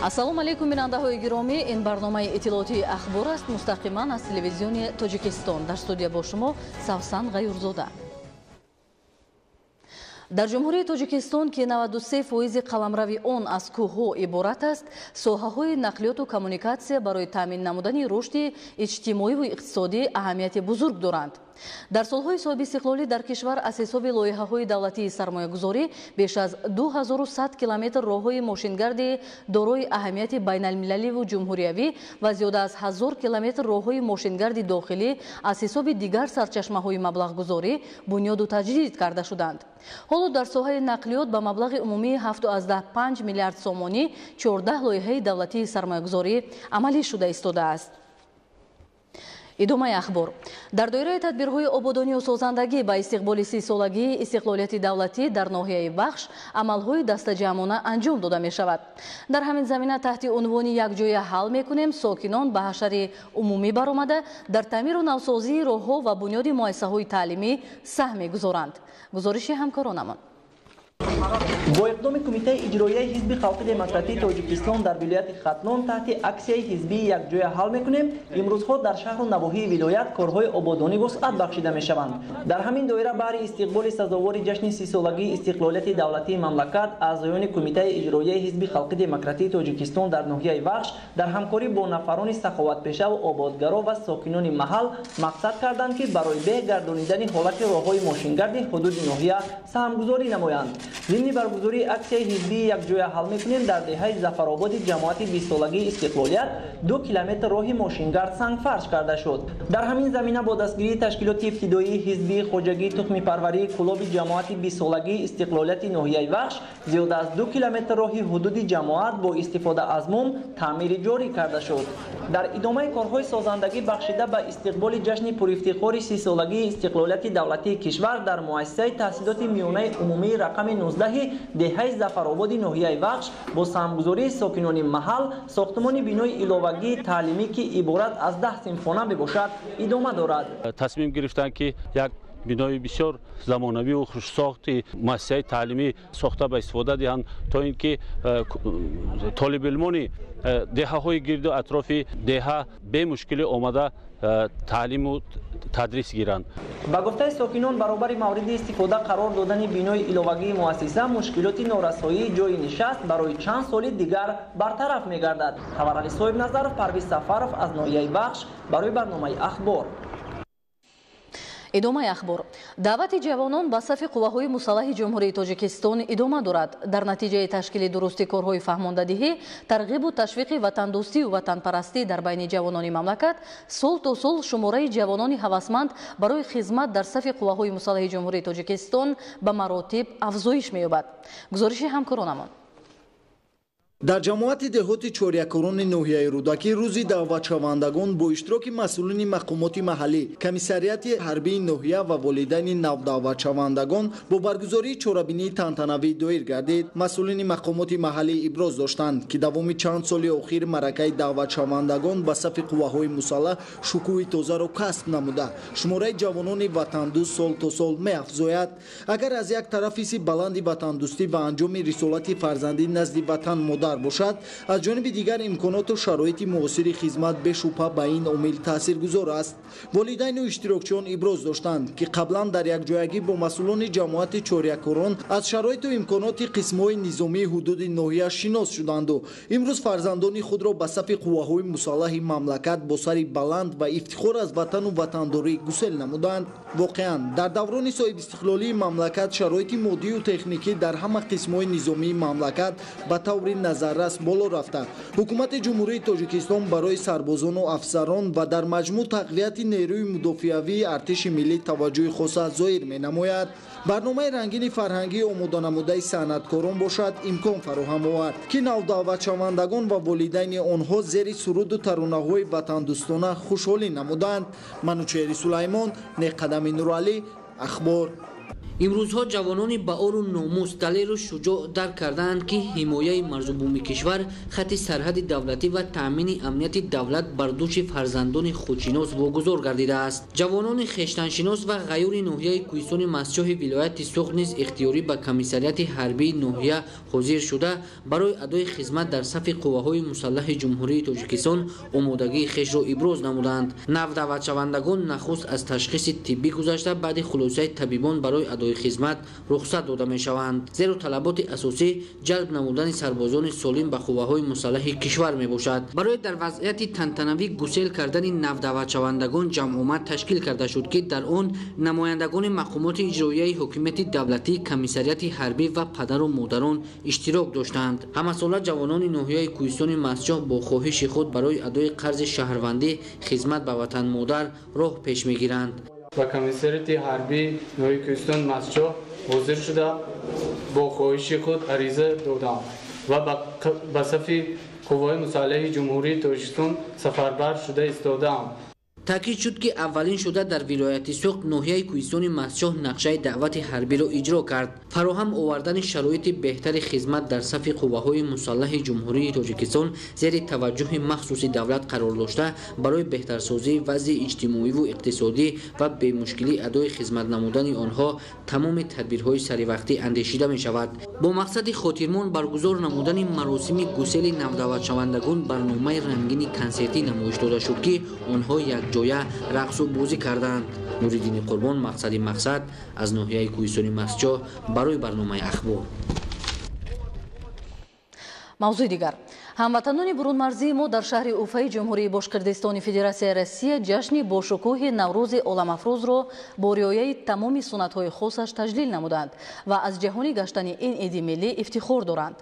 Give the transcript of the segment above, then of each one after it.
Ассалому алайкум, бинандаҳои гиромӣ. Ин барномаи иттилоотии Ахбор аст, мустақиман аз телевизиони Тоҷикистон. Дар студия бо шумо Савсан Ғаюрзода. Дар Ҷумҳурии Тоҷикистон, ки 93% қаламрави он аз кӯҳҳо иборат аст, соҳаҳои нақлиёту коммуникатсия барои таъмин намудани рушди иҷтимоиву иқтисодӣ аҳамияти бузург доранд. Дар солҳои соҳибистиқлолӣ дар кишвар аз ҳисоби лоиҳаҳои давлатии сармоягузорӣ беш аз 2100 километр роҳҳои мошингарди дорои аҳамияти байналмилаливу ҷумҳуриявӣ ва зиёда аз 1000 километр роҳҳои мошингарди дохилӣ аз ҳисоби дигар сарчашмаҳои маблағгузорӣ бунёду таҷдид карда шуданд. Ҳоло дар соҳаи нақлиёт ба маблағи умумии 7,5 миллиард сомонӣ 14 лоиҳаи давлатии сармоягузорӣ амалӣ шуда истодааст. Идомаи ахбор. Дар доираи тадбирҳои ободонию созандагӣ ба истиқболи 30-солагии истиқлолияти давлатӣ дар ноҳияи Вахш амалҳои дастаҷамъона анҷом дода мешавад. Дар ҳамин замина таҳти унвони «Якҷоя ҳал мекунем» сокинон ба ҳашари умумӣ баромада, дар таъмиру навсозии роҳҳо ва бунёди муассисаҳои таълимӣ саҳм мегузоранд. Гузориши ҳамкоронамон. Бо иқдоми Кумитаи иҷроияи Ҳизби халқи демократии Тоҷикистон дар вилояти Хатлон таҳти аксияи ҳизбии «Якҷоя ҳал мекунем» имрӯзҳо дар шаҳру навоҳии вилоят корҳои ободонӣ вусъат бахшида мешаванд. Дар ҳамин доира баҳри истиқболи сазовори ҷашни 30-солагии истиқлолияти давлатии мамлакат аъзоёни Кумитаи иҷроияи Ҳизби халқи демократии Тоҷикистон дар ноҳияи Вахш дар ҳамкорӣ бо нафарони саховатпешаву ободгаро ва сокинони маҳал мақсад карданд, ки барои беҳ гардонидани ҳолати роҳҳои мошингарди ҳудуди ноҳия саҳмгузорӣ намоянд. Зимни баргузории аксияи ҳизбии «Якҷоя ҳал мекунем» дар деҳаи Зафарободи ҷамоати 20-солагии истиқлолият 2 километр роҳи мошингард сангфарш карда шуд. Дар ҳамин замина бо дастгирии ташкилоти ибтидоии ҳизбии хоҷагии тухмипарварии Кӯлоби ҷамоати 20-солагии истиқлолияти ноҳияи Вахш зиёда аз 2 километр роҳи ҳудуди ҷамоат бо истифода аз мум таъмири ҷорӣ карда шуд. Дар идомаи корҳои созандагӣ бахшида ба истиқболи ҷашни пурифтихори 30-солагии истиқлолияти давлатии кишвар дар муассисаи таҳсилоти миёнаи умумии рақами 19 деҳаи Зафарободи ноҳияи Вахш бо саҳмгузории сокинони маҳал сохтмони бинои иловагии таълимӣ, ки иборат аз 10 синфхона мебошад, идома дорад. Тасмим гирифтанд, ки як бинои бисёр замонавию хушсохти муассисаи таълимӣ сохта ба истифода диҳанд, то ин ки толибилмони деҳаҳои гирду атрофи деҳа бемушкилӣ омада таълиму тадрис гиранд. Ба гуфтаи сокинон, баробари мавриди истифода қарор додани бинои иловагии муассиса, мушкилоти норасоии ҷойи нишаст барои чанд соли дигар бартараф мегардад. Хабарали Соҳибназаров, Парвиз Сафаров аз ноҳияи Вахш барои барномаи Ахбор. Идомаи ахбор. Даъвати ҷавонон ба сафи қувваҳои мусаллаҳи Ҷумҳурии Тоҷикистон идома дорад. Дар натиҷаи ташкили дурусти корҳои фаҳмондадиҳӣ, тарғибу ташвиқи ватандӯстию ватанпарастӣ дар байни ҷавонони мамлакат, сол то сол шумораи ҷавонони ҳавасманд барои хизмат дар сафи қувваҳои мусаллаҳи Ҷумҳурии Тоҷикистон ба маротиб афзоиш меёбад. Гузориши ҳамкоронамон. Дар ҷамоати деҳоти Чорякорони ноҳияи Рӯдакӣ рӯзи даъватшавандагон бо иштироки масъулини мақомоти маҳаллӣ, комиссариати ҳарбии ноҳия ва волидайни навдаъватшавандагон бо баргузории чорабинии тантанавӣ доир гардид. Масъулини мақомоти маҳаллӣ иброз доштанд, ки давоми чанд соли охир маъракаи даъватшавандагон ба сафи қувваҳои мусаллаҳ шукӯҳи тозаро касб намуда, шумораи ҷавонони ватандӯст сол то сол меафзояд. Агар аз як тараф ҳисси баланди ватандӯстӣ ва анҷоми рисолати фарзандӣ назди ватан модар бошад, аз ҷониби дигар имконоту шароити муосири хизмат бешубҳа ба ин омил таъсиргузор аст. Волидайну иштирокчиён иброз доштанд, ки қаблан дар якҷоягӣ бо масъулони ҷамоати Чорякорон аз шароиту имконоти қисмҳои низомии ҳудуди ноҳия шинос шуданду имрӯз фарзандони худро ба сафи қувваҳои мусаллаҳи мамлакат бо сари баланд ва ифтихор аз ватану ватандорӣ гусел намуданд. Воқеан, дар даврони соҳибистиқлолии мамлакат шароити моддию техникӣ дар ҳама қисмҳои низомии мамлакат ба таври назаррас боло рафта, ҳукумати Ҷумҳурии Тоҷикистон барои сарбозону афсарон ва дар маҷмӯъ тақвияти нерӯи мудофиавии артиши миллӣ таваҷҷӯҳи хоса зоҳир менамояд. Барномаи рангини фарҳангии омоданамудаи санъаткорон бошад, имкон фароҳам овард, ки навдаъватшавандагон ва волидайни онҳо зери суруду таронаҳои ватандӯстона хушҳолӣ намуданд. Манучеҳри Сулаймон, Неқадами Нуралӣ, Ахбор. Имрӯзҳо ҷавонони баору номус, далеру шуҷоъ дарк кардаанд, ки ҳимояи марзу буми кишвар, хатти сарҳади давлатӣ ва таъмини амнияти давлат бар дӯши фарзандони худшинос вогузор гардидааст. Ҷавонони хештаншинос ва ғайюри ноҳияи Кӯҳистони Мастчоҳи вилояти Суғд низ ихтиёрӣ ба комиссариати ҳарбии ноҳия ҳозир шуда, барои адои хизмат дар сафи қувваҳои мусаллаҳи Ҷумҳурии Тоҷикистон омодагии хешро иброз намуданд. Навдаъватшавандагон нахуст аз ташхиси тиббӣ гузашта, баъди хулосаи табибон барои адои хизмат рухсат дода мешаванд, зеро талаботи асосӣ ҷалб намудани сарбозони солим ба қувваҳои мусаллаҳи кишвар мебошад. Барои дар вазъияти тантанавӣ гусел кардани навдаъватшавандагон ҷамъомад ташкил карда шуд, ки дар он намояндагони мақомоти иҷроияи ҳокимияти давлатӣ, комиссариати ҳарбӣ ва падару модарон иштирок доштанд. Ҳамасола ҷавонони ноҳияи Кӯҳистони Мастчоҳ бо хоҳиши худ барои адои қарзи шаҳрвандӣ, хизмат ба ватан модар роҳ пеш мегиранд. Ба комиссариати ҳарбии ноҳияи Кӯҳистони Мастчоҳ ҳозир шуда, бо хоҳиши худ ариза додам ва ба сафи қувваҳои мусаллаҳи Ҷумҳурии Тоҷикистон сафарбар шуда истодаам. Таъкид шуд, ки аввалин шуда дар вилояти Суғд ноҳияи Кӯҳистони Мастчоҳ нақшаи даъвати ҳарбиро иҷро кард. Фароҳам овардани шароити беҳтари хизмат дар сафи қувваҳои мусаллаҳи Ҷумҳурии Тоҷикистон зери таваҷҷӯҳи махсуси давлат қарор дошта, барои беҳтарсозии вазъи иҷтимоиву иқтисодӣ ва бемушкилии адои хизмат намудани онҳо тамоми тадбирҳои саривақтӣ андешида мешавад. Бо мақсади хотирмон баргузор намудани маросими гусели навдаъватшавандагон барномаи рангини консертӣ намоиш дода шуд, ки онҳо якҷоя рақсу бозӣ карданд. Нуриддини Қурбон, Мақсади Мақсад, аз ноҳияи Кӯҳистони Мастчоҳ барои барномаи Ахбор. Мавзӯи дигар. Ҳамватанони бурунмарзии мо дар шаҳри Уфаи Ҷумҳурии Бошқирдистони Федератсияи Россия ҷашни бошукӯҳи Наврӯзи оламафрӯзро бо риояи тамоми суннатҳои хосаш таҷлил намуданд ва аз ҷаҳонӣ гаштани ин иди миллӣ ифтихор доранд.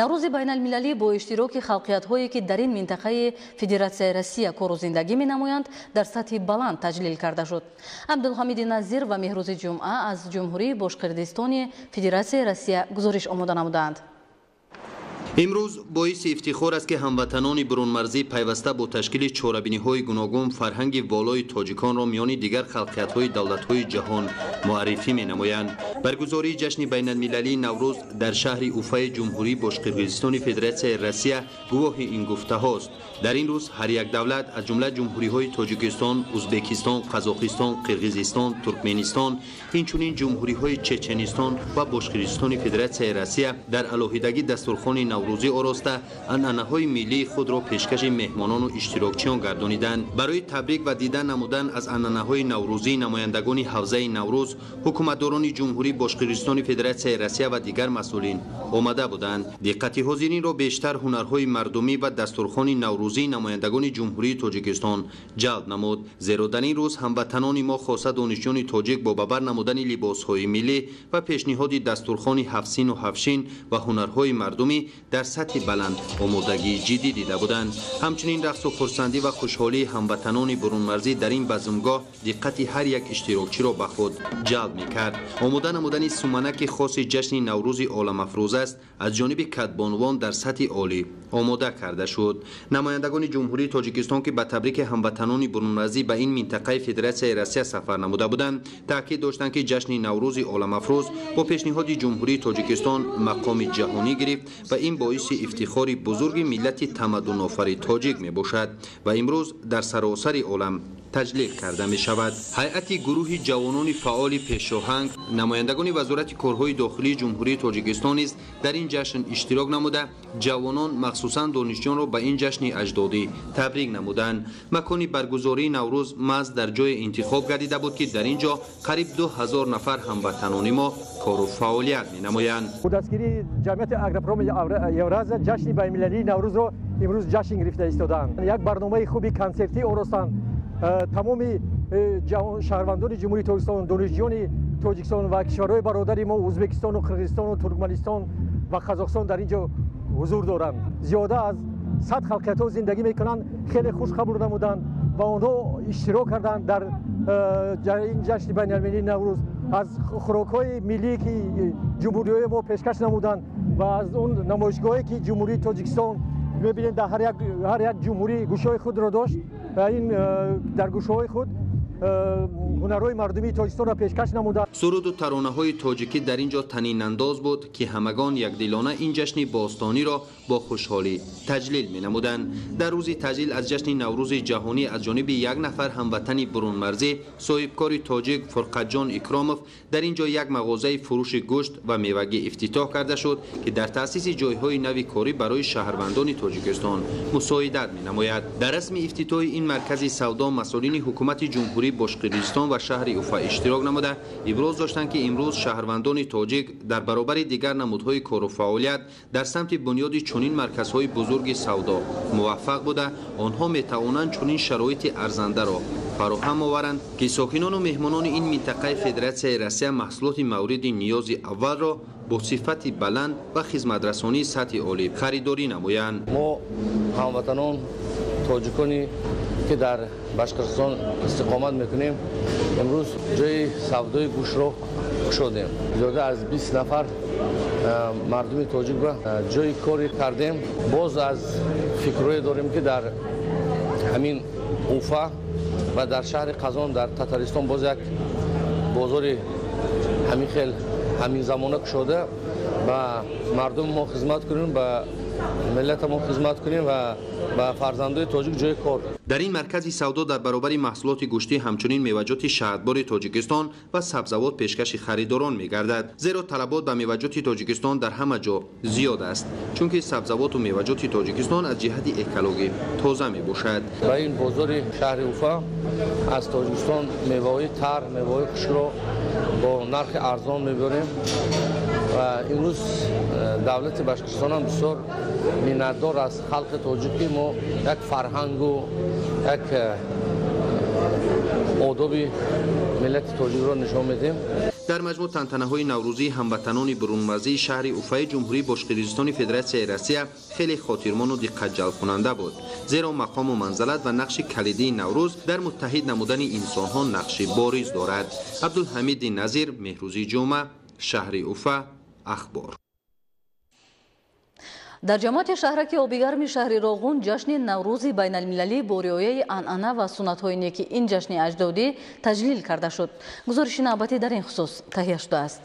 Наврӯзи байналмилалӣ бо иштироки халқиятҳое, ки дар ин минтақаи Федератсияи Россия кору зиндагӣ менамоянд, дар сатҳи баланд таҷлил карда шуд. Абдулҳамиди Назир ва Меҳрӯзи Ҷумъа аз Ҷумҳурии Бошқирдистони Федератсияи Россия гузориш омода намуданд. Имрӯз боиси ифтихор аст, ки ҳамватанони бурунмарзӣ пайваста бо ташкили чорабиниҳои гуногун фарҳанги волои тоҷиконро миёни дигар халқиятҳои давлатҳои ҷаҳон муаррифӣ менамоянд. Баргузории ҷашни байналмилалии Наврӯз дар шаҳри Уфаи Ҷумҳурии Бошқирғизистони Федератсияи Россия гувоҳи ин гуфтаҳост. Дар ин рӯз ҳар як давлат, аз ҷумла ҷумҳуриҳои Тоҷикистон, Узбекистон, Қазоқистон, Қирғизистон, Туркменистон, инчунин ҷумҳуриҳои Чеченистон ва Бошқирғизистони Федератсияи Россия дар алоҳидагӣ дастурхони наврӯзӣ ороста, анъанаҳои миллии худро пешкаши меҳмонону иштирокчиён гардониданд. Барои табрик ва дида намудан аз анъанаҳои наврӯзӣ намояндагони ҳавзаи Наврӯз, ҳукуматдорони Ҷумҳурии Бошқирғизистони Федератсияи Россия ва дигар масъулин омада буданд. Диққати ҳозиринро бештар ҳунарҳои мардумӣ ва дастурхони наврӯзии намояндагони Ҷумҳурии Тоҷикистон ҷалб намуд, зеро дар ин рӯз ҳамватанони мо, хоса донишҷӯёни тоҷик, бо ба бар намудани либосҳои миллӣ ва пешниҳоди дастурхони ҳафтсину ҳафтшин ва ҳунарҳои мардумӣ дар сатҳи баланд омодагии ҷиддӣ дида буданд. Ҳамчунин рақсу хурсандӣ ва хушҳолии ҳамватанони бурунмарзӣ дар ин базмгоҳ диққати ҳар як иштирокчиро ба худ ҷалб мекард. Омода намудани суманаки хоси ҷашни Наврӯзи оламафрӯз аст аз ҷониби кадбонувон дар сатҳи олӣ омода карда шуд. Намояндагони Ҷумҳурии Тоҷикистон, ки ба табрики ҳамватанони бурунмарзӣ ба ин минтақаи Федератсияи Россия сафар намуда буданд, таъкид доштанд, ки ҷашни Наврӯзи оламафрӯз бо пешниҳоди Ҷумҳурии Тоҷикистон мақоми ҷаҳонӣ гирифт ва ин боиси ифтихори бузурги миллати тамаддунофари тоҷик мебошад ва имрӯз дар саросари олам таҷлил карда мешавад. Ҳайати гурӯҳи ҷавонони фаъоли Пешоҳанг, намояндагони Вазорати корҳои дохилии Ҷумҳурии Тоҷикистон низ дар ин ҷашн иштирок намуда, ҷавонон, махсусан донишҷӯёнро ба ин ҷашни аҷдодӣ табрик намуданд. Макони баргузории Наврӯз маҳз дар ҷое интихоб гардида буд, ки дар ин ҷо қариб 2000 нафар ҳамватанони мо кору фаъолият менамоянд. Бо дастгирии ҷамъияти Агропроми Евразия ҷашни байналмилалии Наврӯзро имрӯз ҷашн гирифта истодаанд. Як барномаи хуби консертӣ оростанд. Тамоми шаҳрвандони Ҷумҳурии Тоҷикистон, донишҷӯёни Тоҷикистон ва кишварҳои бародари мо, Ӯзбекистону Қирғизистону Туркманистон ва Қазоқистон, дар ин ҷо ҳузур доранд. Зиёда аз 100 халқиятҳо зиндагӣ мекунанд. Хеле хуш қабул намуданд ва онҳо иштирок карданд дар ин ҷашни байналмилалии Наврӯз. Аз хӯрокҳои миллие, ки ҷумҳуриҳои мо пешкаш намуданд, ва аз он намоишгоҳе, ки Ҷумҳурии Тоҷикистон мебинед, дар ҳар як ҷумҳурӣ гӯшаҳои худро дошт ва ин дар гӯшаҳои худ ҳунарҳои мардумии Тоҷикистонро пешкаш намуданд. Суруду таронаҳои тоҷикӣ дар ин ҷо танинандоз буд, ки ҳамагон якдилона ин ҷашни бостониро бо хушҳолӣ таҷлил менамуданд. Дар рӯзи таҷлил аз ҷашни Наврӯзи ҷаҳонӣ аз ҷониби як нафар ҳамватани бурунмарзӣ, соҳибкори тоҷик Фурқатҷон Икромов, дар ин ҷо як мағозаи фурӯши гӯшт ва мевагӣ ифтитоҳ карда шуд, ки дар таъсиси ҷойҳои нави корӣ барои шаҳрвандони Тоҷикистон мусоидат менамояд. Дар расми ифтитоҳи ин маркази савдо масъулини ҳукумати ҷумҳурии Бошқирдистон ва шаҳри Уфа иштирок намуда иброз доштанд, ки имрӯз шаҳрвандони тоҷик дар баробари дигар намудҳои кору фаъолият дар самти бунёди чунин марказҳои бузурги савдо муваффақ буда, онҳо метавонанд чунин шароити арзандаро фароҳам оваранд, ки сокинону меҳмонони ин минтақаи Федератсияи Россия маҳсулоти мавриди ниёзи аввалро бо сифати баланд ва хизматрасонии сатҳи олӣ харидорӣ намоянд. Мо ҳамватанон тоҷиконе ки дар Башқирдистон истиқомат мекунем, имрӯз ҷои савдои гӯштро кушодем. Зиёда аз 20 нафар мардуми тоҷик ба ҷои корӣ кардем. Боз аз фикрҳое дорем, ки дар ҳамин Уфа ва дар шаҳри Қазон дар Татаристон боз як бозори ҳамин хел ҳамин замона кушода ба мардуми мо хизмат кунем, ба миллати мо хизмат кунем ва ба фарзандои тоҷик ҷои кор. Дар ин маркази савдо дар баробари маҳсулоти гӯштӣ ҳамчунин меваҷоти шаҳдбори Тоҷикистон ва сабзавот пешкаши харидорон мегардад, зеро талабот ба меваҷоти Тоҷикистон дар ҳама ҷо зиёд аст, чунки сабзавоту меваҷоти Тоҷикистон аз ҷиҳати экологӣ тоза мебошад. Ба ин бозори шаҳри Уфа аз Тоҷикистон меваҳои тар, меваҳои хушкро бо нархи арзон мебарем ва имрӯз давлати Башқирдистон ҳам бисёр миннатдор аз халқи тоҷик, ки мо як фарҳангу як одоби миллати тоҷикро нишон медиҳем. Дар маҷмӯъ тантанаҳои наврӯзии ҳамватанони бурунмарзии шаҳри Уфаи ҷумҳурии Бошқирдистони Федератсияи Россия хеле хотирмону диққатҷалбкунанда буд, зеро мақому манзалат ва нақши калидии Наврӯз дар муттаҳид намудани инсонҳо нақши бориз дорад. Абдулҳамиди Назир, Меҳрӯзи Ҷумъа, шаҳри Уфа, Ахбор. Дар ҷамоати шаҳраки Обигарми шаҳри Роғун ҷашни Наврӯзи байналмилалӣ бо риояи анъана ва суннатҳои неки ин ҷашни аҷдодӣ таҷлил карда шуд. Гузориши навбатӣ дар ин хусус таҳия шудааст.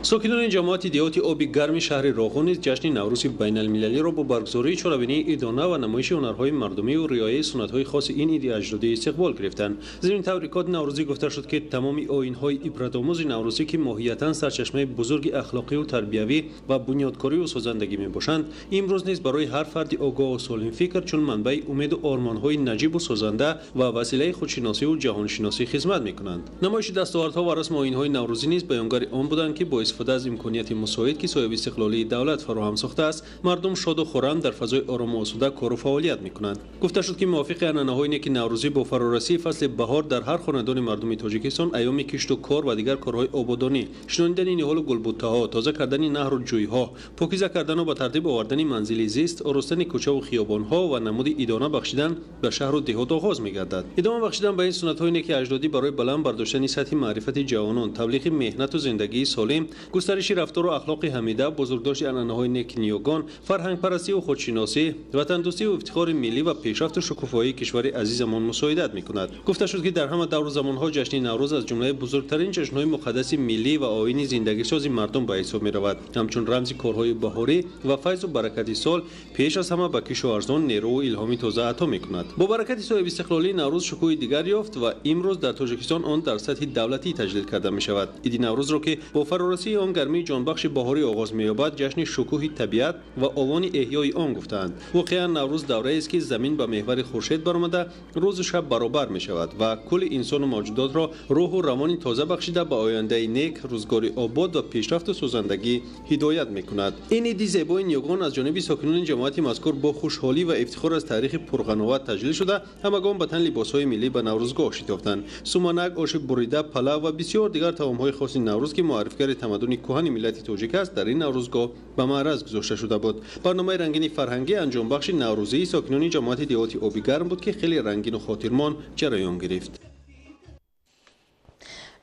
Сокинони ҷамоати деҳоти Оби Гарми шаҳри Роғун низ ҷашни Наврӯзи байналмилалиро бо баргузории чорабинии идона ва намоиши ҳунарҳои мардумию риояи суннатҳои хоси ин иди аҷдодӣ истиқбол гирифтанд. Зимни табрикоти наврӯзӣ гуфта шуд, ки тамоми оинҳои ибратомӯзи наврӯзӣ, ки моҳиятан сарчашмаи бузурги ахлоқию тарбиявӣ ва бунёдкорию созандагӣ мебошанд, имрӯз низ барои ҳар фарди огоҳу солимфикр чун манбаи умеду ормонҳои наҷибу созанда ва василаи худшиносиву ҷаҳоншиносӣ хизмат мекунанд. Намоиши дастовардҳо ва расму оинҳои наврӯзӣ низ баёнгари он буданд, ки бо истифода аз имконияти мусоид, ки соҳиби истиқлолии давлат фароҳам сохтааст, мардум шоду хуррам дар фазои орому осуда кору фаъолият мекунанд. Гуфта шуд, ки мувофиқи анъанаҳои неки наврӯзӣ бо фарорасии фасли баҳор дар ҳар хонадони мардуми Тоҷикистон айёми кишту кор ва дигар корҳои ободонӣ, шинонидани ниҳолу гулбуттаҳо, тоза кардани наҳру ҷӯйҳо, покиза кардану ба тартиб овардани манзили зист, оростани кӯчаву хиёбонҳо ва намуди идона бахшидан ба шаҳру деҳот оғоз мегардад. Идома бахшидан ба ин суннатҳои неки аҷдодӣ барои баланд бардоштани сатҳи маърифати ҷавонон, таблиғи меҳнату зиндагии солим, густариши рафтору ахлоқи ҳамида, бузургдошти анъанаҳои неки ниёгон, фарҳангпарастиву худшиносӣ, ватандӯстиву ифтихори миллӣ ва пешрафту шукуфоии кишвари азизамон мусоидат мекунад. Гуфта шуд, ки дар ҳама давру замонҳо ҷашни Наврӯз аз ҷумлаи бузургтарин ҷашнҳои муқаддаси миллӣ ва оини зиндагисози мардум ба ҳисоб меравад. Ҳамчун рамзи корҳои баҳорӣ ва файзу баракати сол пеш аз ҳама ба кишоварзон нерӯву илҳоми тоза ато мекунад. Бо баракати соҳибистиқлолии Наврӯз шукӯҳи дигар ёфт ва имрӯз дар Тоҷикистон он дар сатҳи давлатӣ таҷлил карда мешавад. Иди Наврӯзро, ки бо фарорасии он гармии ҷонбахши баҳорӣ оғоз меёбад, ҷашни шукӯҳи табиат ва овони эҳёи он гуфтаанд. Воқеан Наврӯз давраест, ки замин ба меҳвари хуршед баромада, рӯзу шаб баробар мешавад ва кулли инсону мавҷудотро рӯҳу равони тоза бахшида ба ояндаи нек, рӯзгори обод ва пешрафту созандагӣ ҳидоят мекунад. Ин иди зебои ниёгон аз ҷониби сокинони ҷамоати мазкур бо хушҳолӣ ва ифтихор аз таърихи пурғановат таҷлил шуда, ҳамагон ба тан либосҳои миллӣ ба наврӯзгоҳ шитофтанд. Суманак, оши бурида, палав ва бисёр дигар таомҳои хоси наврӯз, ки муаррифгари тамаддуни кӯҳани миллати тоҷик аст, дар ин наврӯзгоҳ ба маъраз гузошта шуда буд. Барномаи рангини фарҳангӣ анҷомбахши наврӯзии сокинони ҷамоати деҳоти Оби Гарм буд, ки хеле рангину хотирмон ҷараён гирифт.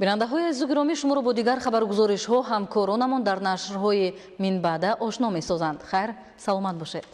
Бинандаҳои азизу гиромӣ, шуморо бо дигар хабаргузоришҳо ҳамкоронамон дар нашрҳои минбаъда ошно месозанд. Хайр, саломат бошед.